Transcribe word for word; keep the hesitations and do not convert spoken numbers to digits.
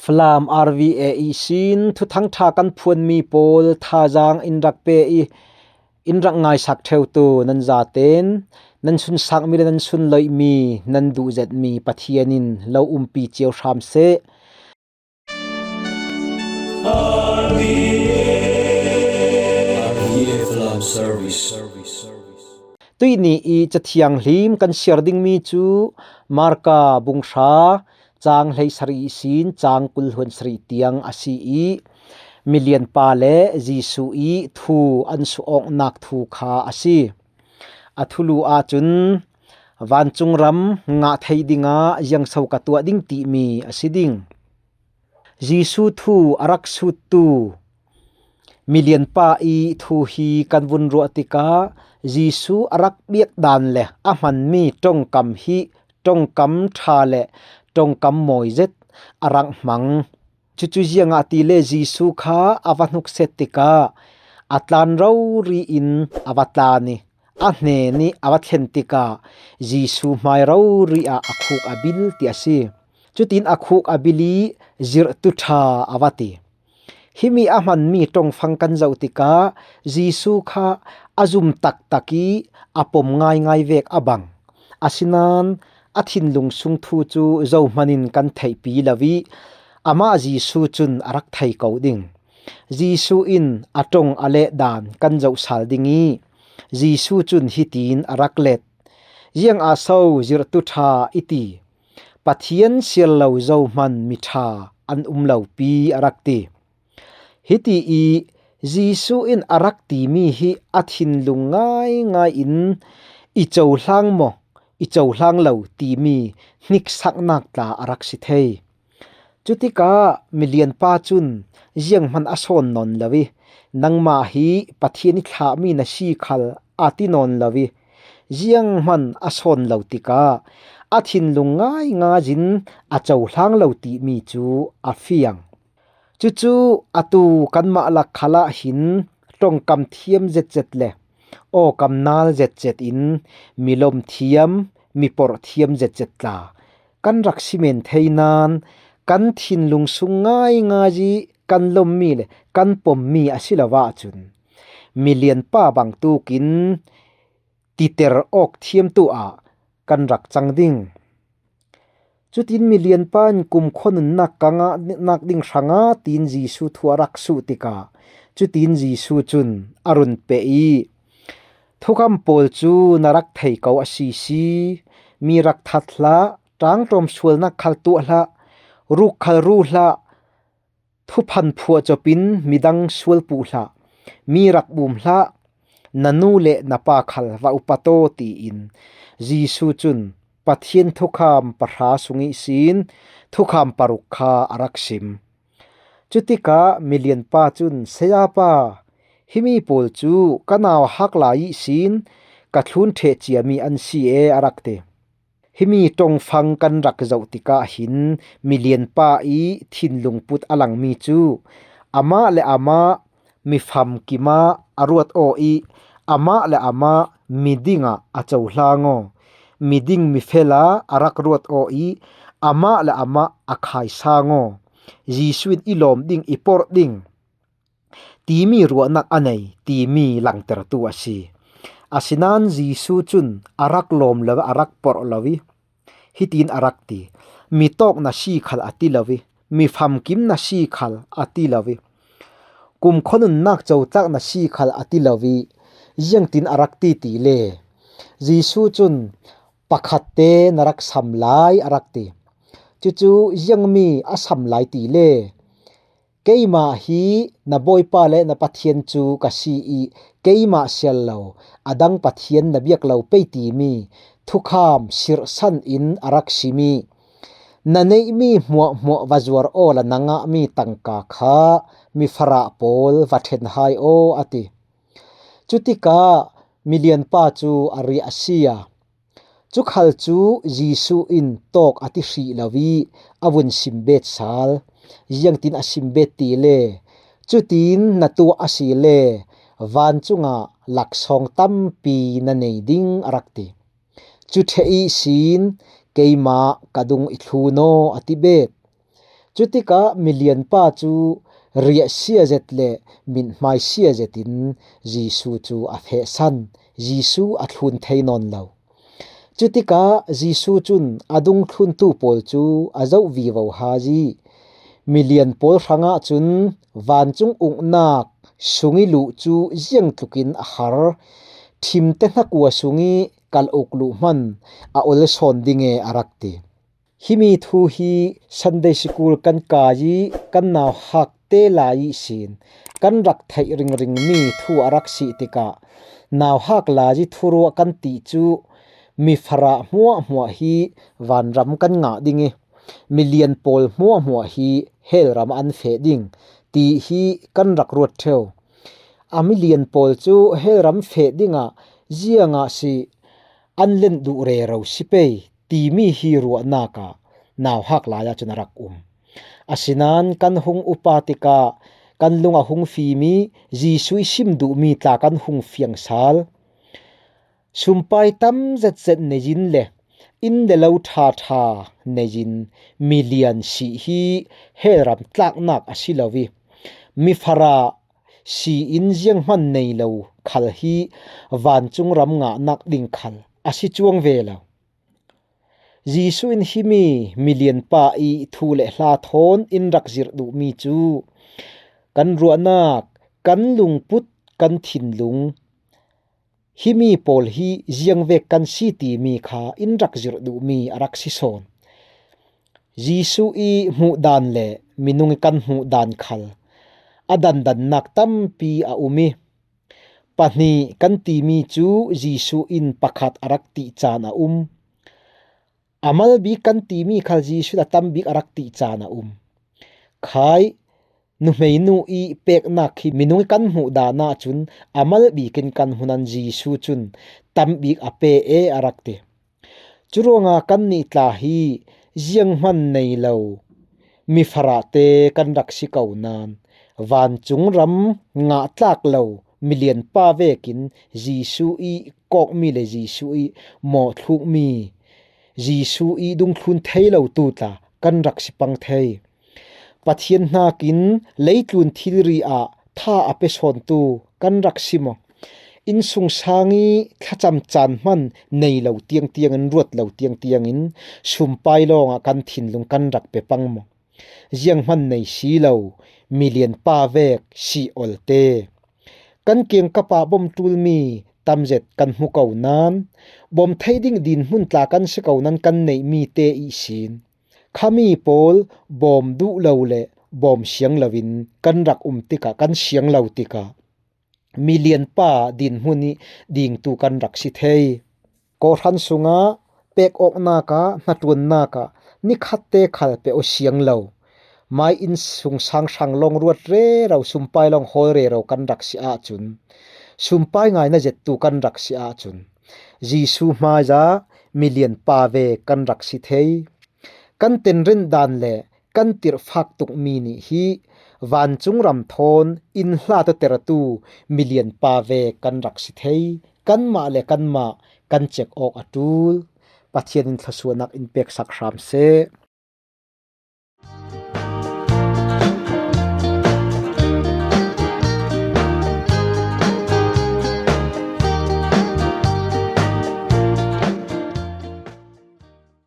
Falam R V A ihsin thuthang ṭha kan phuanmi pawl thazaang in rak pe i, in rak ngaisak ṭheutu nan zaten, nan sunsakmi le nan sunloihmi, nan duhzetmi Pathian in lo umpi cio hram seh. Tuihni i Cathianghlim kan siar dingmi cu Marka bung hra, caang hleisarih ihsin caang kul hluan sarih tiang a si i, milianpa le Jesuh i thu an suh awknak thu kha a si. A thulu ahcun vancung ram ngah thei dingah ziangso ka tuah ding timi a si ding. Jesuh thu a rak suttu milianpa i thu hi kan vun ruah tikah Jesuh a rak biak dan le a hmanmi ṭongkam hi ṭongkam ṭha le ṭongkam mawi zet a rak hmang. Cucu ziangahtile Jesuh kha a va hnukset tikah a tlan rori in a va tlan i a hnen i a va thlen tikah Jesuh hmai rori ah a khuk a bil ti a si. Cutin a khuk a bil i zirhtu ṭha a va ti. Himi a hmanmi ṭongfang kan zoh tikah Jesuh kha a zum taktak i a pom ngaingai vek a bang. Asinain a thinlung sung thu cu zohman in kan theihpi lo i amah Jesuh cun a rak thei ko ding. Jesuh in a ṭong a leh dan kan zoh sal ding i Jesuh cun hitin a rak let. Ziangah so zirhtu ṭha i ti? Pathian siar lo zohman mi ṭha an um lo pi a rak ti. Hiti i Jesuh in a rak timi hi a thinlung ngaingai in i cohlang maw, i cohlang lo timi hniksaknak tla a rak si thei. Cutikah milianpa cun zianghman a sawn nawn lo i, nangmah hi Pathian i thlahmi na si khal a ti nawn lo i, zianghman a sawn lo tikah a thinlung ngaingai in a cohlang lo timi cu a fiang. Cucu atu kanmah lak khalah hin ṭongkam thiam zetzet le awkam nal zetzet in milom thiam, miporh thiam zetzet tla kan rak si men thei nain kan thinlung sung ngaingai i kan lommi le kan pommi a si lo ahcun milianpa bangtukin titer awk thiam tu ah kan rak cang ding. Cutin milianpa in kumkhua nunnak ka ngahnak ding hrangah tiin Jesuh thu a rak suh tikah cutin Jesuh cun a run peh i, thukham pawl cu na rak thei ko a si si. Mi rak that hlah, ṭangṭawm sualnak khal tuah hlah, ruk khal ru hlah, thuphan phuah copin midang sual puh hlah, mi rak bum hlah, na nu le na pa khal va upat aw, tiin Jesuh cun Pathian thukham pahra sung ihsin thukham paruk kha a rak sim. Cutikah milianpa cun, Sayapa, himi pawl cu ka nauhak lai ihsin ka thlun ṭheh ciami an si e, a rak ti. Himi ṭongfang kan rak zoh tikah hin milianpa i thinlung put a langmi cu amah le amah mifamkim ah a ruat aw i amah le amah miding ah a cohlang aw. Miding mifel ah a rak ruat aw i amah le amah a khaisang aw. Jesuh in i lawm ding, i porh ding timi ruahnak a nei timi langtertu a si. Asinain Jesuh cun a rak lawm lo, a rak porh lo i hitin a rak ti, mi tawk na si khal a ti lo i, mi famkim na si khal a ti lo i, kumkhua nunnak cotlak na si khal a ti lo i, ziangtin a rak ti ti le Jesuh cun pakhatte na rak sam lai a rak ti. Cucu ziangmi a sam lai ti le, keimah hi na Bawipa le na Pathian cu ka si i keimah siar lo a dang pathian na biak lo pei timi thukham sirhsan in a rak simi, na neihmi hmuahhmuah va zuar awla na ngahmi tangka kha mifarah pawl va ṭhen hai aw, a ti. Cutikah milianpa cu a riah a si a, cu khal cu Jesuh in tawk a ti hrih lo i a vun simbet sal. Ziangtin a simbet ti le, cutin na tuah a si le vancung ah laksawng tampi na nei ding, a rak ti. Cu ṭheh ihsin keimah ka dung i thlun aw, a ti bet. Cutikah milianpa cu riahsia zet le mithmaisia zetin Jesuh cu a fehsan. Jesuh a thlun thei nawn lo. Cutikah Jesuh cun a dungthluntu pawl cu a zoh vivo hai. Milian pawl hrangah cun vancung uknak sung i luh cu ziangtlukin a har. Thimte hnakua sung i kal uk luh hman a ol sawn ding e a rak ti. Himi thu hi Sunday School kan kai i kan nauhak te lai ihsin kan rak theih ringringmi thu a rak si tikah, nauhak lai i thuruah kan ti cu mi farah hmuahhmuah hi vanram kan ngah ding i, milian pawl hmuahhmuah hi hell ram an feh ding ti hi kan rak ruat ṭheu. A milian pawl cu hell ram feh dingah ziangah si an len duh rero si pei timi hi ruahnak ah nauhak lai ah cun a rak um. Asinain kan hung upa tikah kan lung a hung fimi Jesuh i sim duhmi tla kan hung fiang sal. Sumpai tam zetzet nei in le inn le lo ṭhaṭha nei in milian si hi hell ram tlaknak a si lo i, mi farah si in zianghman nei lo khal hi vancung ram ngahnak ding khal a si cuang ve lo. Jesuh in himi milianpa i thu le hla thawn in rak zirh duhmi cu kan ruahnak, kan lungput, kan thinlung, himi pawl hi ziangvek kan si timi kha in rak zirh duhmi a rak si sawn. Jesuh i hmuh dan le minung i kan hmuh dan khal a dandannak tampi a um i, pahnih kan timi cu Jesuh in pakhat a rak ti caan a um. A mal bik kan timi khal Jesuh in a tam bik a rak ti caan a um. Khai, nuhmei nu i peknak khi minung i kan hmuh dan ahcun a mal bik in kan hmuh nain Jesuh cun tam bik a pe e a rak ti. Curuangah kannih tla hi zianghman nei lo mi farah te kan rak si ko nain, vancung ram ngah tlak lo milianpa vekin Jesuh i kawkmi le Jesuh i mawhthlukmi, Jesuh i dungthlun thei lotu tla kan rak si pang thei. Pathian hnakin leitlun thilri ah tha a pe sawntu kan rak si maw? Innsungsang i thlacam caan hman nei lo tiangtiang in, ruat lo tiangtiang in sumpai lawngah kan thinlung kan rak pe pang maw? Zianghman nei si lo milianpa vek si olte. Kan kiangkap ah bawm ṭulmi tamzet kan hmu ko nain, bawm thei ding dinhmun tla kan si ko nain kan neihmi te ihsin khami pawl bawm duh lo le bawm siang loin kan rak um tikah, kan siang lo tikah, milianpa dinhmun i dingtu kan rak si thei. Kawhhran sungah pek awknak ah, hnaṭuannak ah nikhat te khal pe aw siang lo, mai innsungsang hrang lawng ruat rero, sumpai lawng hawl rero kan rak si ahcun, sumpai ngai na zettu kan rak si ahcun, Jesuh hmaiah milianpa ve kan rak si thei. Kan tenrinh dan le kan tirhfak tukmi nih hi vancung ram thawn inn hla tuatertu milianpa ve kan rak si thei. Kanmah le kanmah kan cek awk a ṭul. Pathian in thluasuahnak in peksak hram seh.